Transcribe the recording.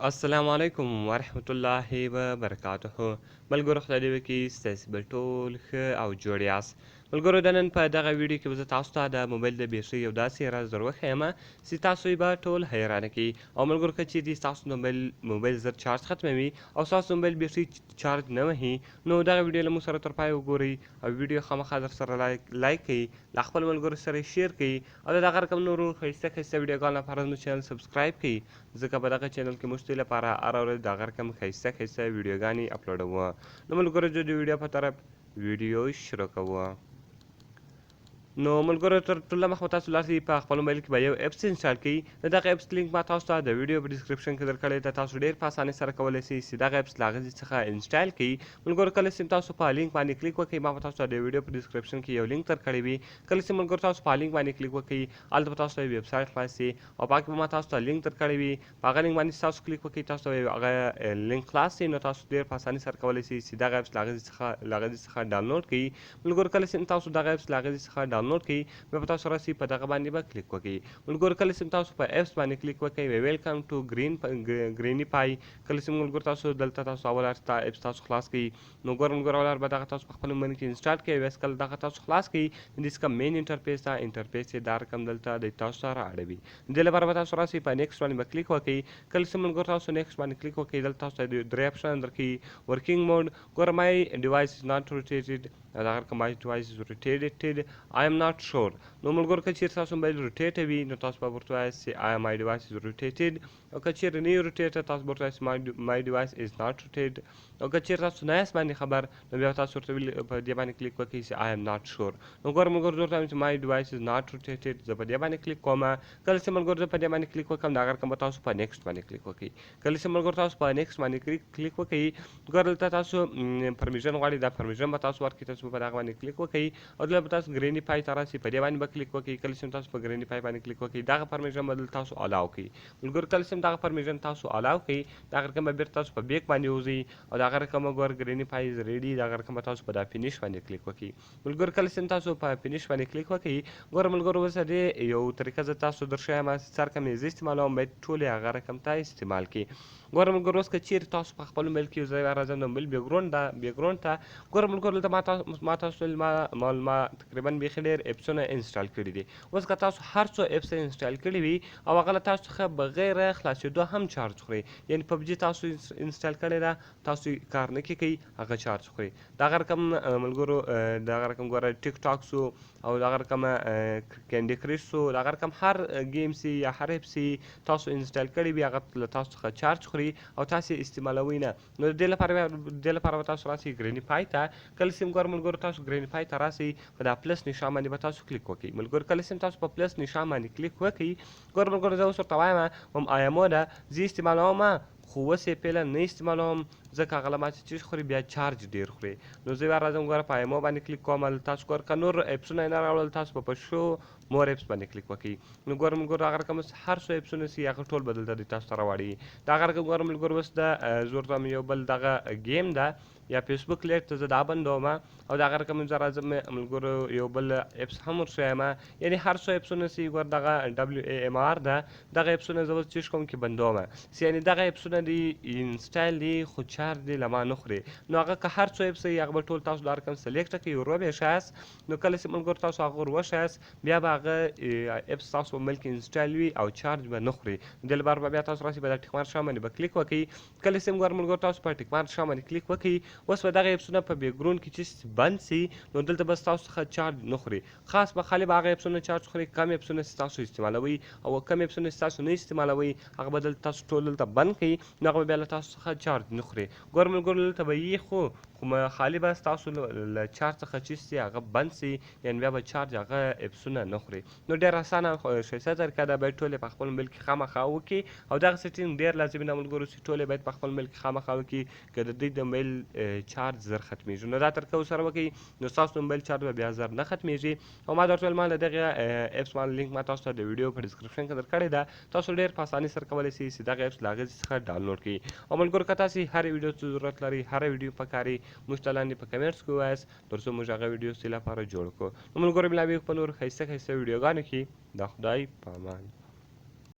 السلام علیکم ورحمت الله وبرکاته. ملګرو، خدای دې وکړي ستاسو به ټول ښه او جوړ یاست. ملګرو، د نن په دغه ویډیو کې به زه تاسو ته د موبایل د بیټرۍ یو داسې راز در وښیم چې تاسو یې به ټول حیرانه کړي. او ملګرو، که چیرې ستاسو د موبایل زر چارج ختموي او ستاسو د موبایل بیټرۍ چارج نه وهي، نو دغه ویډیو له موږ سره تر پایه وګورئ او ویډیو خامخا در سره لایک کړئ، له خپل ملګرو سره share کړئ او د دغه رقم نورو ښایسته ښایسته ویډیوګانو لپاره زموږ channel subscribe کړئ، ځکه په دغه channel کې موږ ستاسو لپاره هره ورځ دغه رقم ښایسته ښایسته ویډیوګانې اپلوډوو. نو ملګرو، زه د ویډیو په طرف ویډیو شروع کوو. نو ملګرو، تر ټولو مخ به تاسو لاړ شئ، په خپل موبایل کې به یو apps install کړئ. د دغه apps link ما تاسو ته د ویډیو په description کې درکړی ده. تاسو ډیر په اسانۍ سره کولی شئ چې دغه apps له هغه څخه install کړئ. ملګرو، کله چې تاسو په لینک باندې کلیک وکړئ، ما به تاسو ته د ویډیو په description کې یو لینک درکړی وي. کله چې ملګرو تاسو په لینک باندې کلیک وکړئ، هلته به تاسو ته یو ویب سایټ خلاص شي او په هغه کې به ما تاسو ته لینک درکړی وي. په هغه لینک باندې تاسو کلیک وکړئ، تاسو ته هغه لینک خلاص شي. نو تاسو ډیر په اسانۍ سره کولی شئ چې دغه apps له هغه څخه ډاونلوډ کړئ. ملګرو، کله چې تاسو دغه apps له هغه څخه ډاونلوډ کړئ، بیا به تاسو راسئ، په دغه باندې به کلیک وکړئ. ملګرو، کله چې تاسو په apps باندې کلیک وکړئ، وی "Welcome to Granny Pi". کله چې ملګرو تاسو دلته تاسو اول تا apps تاسو خلاص کړئ، نو ګور ملګرو، اول به دغه تاسو په خپل موبایل کې install کړئ. بس کله دغه تاسو خلاص کړئ، د دې څخه main interface ته interface یې دا رقم دلته د تاسو سره اړوي. د دې لپاره به تاسو راسئ، په next باندې به کلیک وکړئ. کله چې ملګرو تاسو next باندې کلیک وکړئ، دلته تاسو ته درې option درکوي: working mode، ګوره، my device is not rotated، او دغه رقم my device is rotated، I am not sure. نو ملګرو، که چیرې تاسو موبایل rotate وي، نو تاسو به ورته وایاست چې I my device is rotated، او که چیرې نه rotate، تاسو به ورته وایاست my device is not rotated، او که چیرې تاسو نه یاست باندې خبر، نو بیا تاسو ورته په دې باندې کلیک وکړئ چې I am not sure. نو ګوره ملګرو، زه ورته وایم چې my device is not rotated. زه په دې باندې کلیک کوم. کله چې ملګرو زه په دې باندې کلیک وکړم، دا رقم به تاسو په next باندې کلیک وکړئ. کله چې ملګرو تاسو په next باندې کلیک وکړئ، ګوره، دلته تاسو permission غواړي. دا permission به تاسو ورکړئ. تاسو په دغه باندې کلیک وکړئ او دلته به تاسو Granny Pi ته راسئ، په دې باندې به کلیک وکړئ. کله چې تاسو په Granny Pi باندې کلیک وکړئ، دغه permission به دلته تاسو allow کړئ. ملګرو، کله چې دغه permission تاسو allow کړئ، دغه رقم به بیرته تاسو په back باندې وځئ او دغه رقم ګور Granny Pi is ready. دغه رقم به تاسو په دا finish باندې کلیک وکړئ. ملګرو، کله چې تاسو په finish باندې کلیک وکړئ، ګوره ملګرو، اوس دې یو طریقه زه تاسو درښایم چې څه رقم یې زه استعمالوم، باید ټول یې هغه رقم ته استعمال کړي. ګوره ملګرو، اوس که چیرې تاسو په خپل موبایل کې، زه راځم د موبایل background دا background ته. ګوره ملګرو، دلته ما تاسو ما تقریبا بیخي ډېر apps ونه install کړي دي. اوس که تاسو هر څو apps install کړي وي او هغه له تاسو څخه بغیر خلاصېدو هم چارج خوري، یعنی پبجي تاسو install کړې ده، تاسو کار نه کوي، هغه چارج خوري. دغه رقم ملګرو، دغه رقم ګوره ټیک ټاک سو او دغه رقم Candy Crush سو، دغه رقم هر game سي یا هر app سي تاسو install کړی وي، هغه له تاسو څخه چارج خوري او تاسو استعمالوئ نه. نو د دې لپاره به تاسو راسئ Granny Pi ته. کله چې ګور ملګرو تاسو Granny Pi ته راسئ، په دا plus نشان باندې به تاسو کلیک وکړئ. ملګرو، کله چې تاسو په plus نشان باندې کلیک وکړئ، ګور ملګرو، زه اوس ورته وایم هم iMO ده، زه استعمالوم، خو اوس یې فعلا نه استعمالوم، ځکه هغه له ما چې چیز خوري، بیا چارج ډیر خوري. نو زه بیا راځم، ګوره، په iMO باندې کلیک کوم. تاسو ګور، که نور apps ونه یې نه راوړل، تاسو په show more apps باندې کلیک وکړئ. نو ګوره ملګرو، هغه رقم اوس هر څو apps ونه سي، هغه ټول به دلته دی تاسو ته راوړي. دا هغه رقم ګوره ملګرو، اوس د زه ورته یو بل دغه game ده یا Facebook Lite ته زه دا بندوم او دغه رقم زه راځم ملګرو، یو بل apps هم ورښیم، یعنی هر څو apps ونه سي. ګور، دغه WAMR ده. دغه apps ونه زه اوس چیش کوم کې بندوم سي، یعنی دغه apps ونه دی install دي، خو چارج دی له ما نه خوري. نو هغه که هر څو apps وي، هغه به ټول تاسو دا رقم select کړئ، ور به ښایاست. نو کله چې ملګرو تاسو هغه ور وښایاست، بیا به هغه apps تاسو په موبایل کې install وي او چارج به نه خوري. د دې لپاره به بیا تاسو راسئ، په دا tick mark باندې به کلیک وکړئ. کله چې ګور ملګرو تاسو په tick mark باندې کلیک وکړئ، اوس به دغه apps ونه په background کې چې بند سي، نو دلته به تاسو څخه چارج نه خوري. خاص به خالي به هغه apps ونه چارج خوري کم apps ونه چې تاسو استعمالوئ، او کم apps ونه چې تاسو نه استعمالوئ، هغه به دلته تاسو ټول دلته بند کړئ. نو هغه به بیا له تاسو څخه چارج نه خوري. ګور ملګرو، دلته به یي خو خالي به ستاسو له چارج څخه چې سي هغه بند سي، یعنی بیا به چارج هغه apps ونه نه خوري. نو ډېر اسانه ښایسته طریقه ده، باید ټول یې په خپل موبایل کې خامخا وکړي او دغه setting ډېر لازمي ده ملګرو، چې ټول یې باید په خپل موبایل کې خامخا وکړي. که د دوی د موبایل چارج زر ختمیږي، نو دا طریقه ورسره وکړئ، نو ستاسو د موبایل چارج به بیا زر نه ختمیږي. او ما درته ویل، ما له دغه apps ما لینک ما تاسو ته د ویډیو په description کې درکړی ده. تاسو ډېر په اسانۍ سره کولی شئ چې دغه apps له هغه څخه ډاونلوډ کړئ. او ملګرو، که تاسو هر ویډیو څه ضرورت لرئ، هر ویډیو پکاري، موږ ته لاندې په comments کې ووایاست، تر څو موږ هغه ویډیو ستاسو لپاره جوړ کړو. نو ملګرو، ملاویږو په نورو ښایسته ښایسته ویډیوګانو کې. د خدای په امان.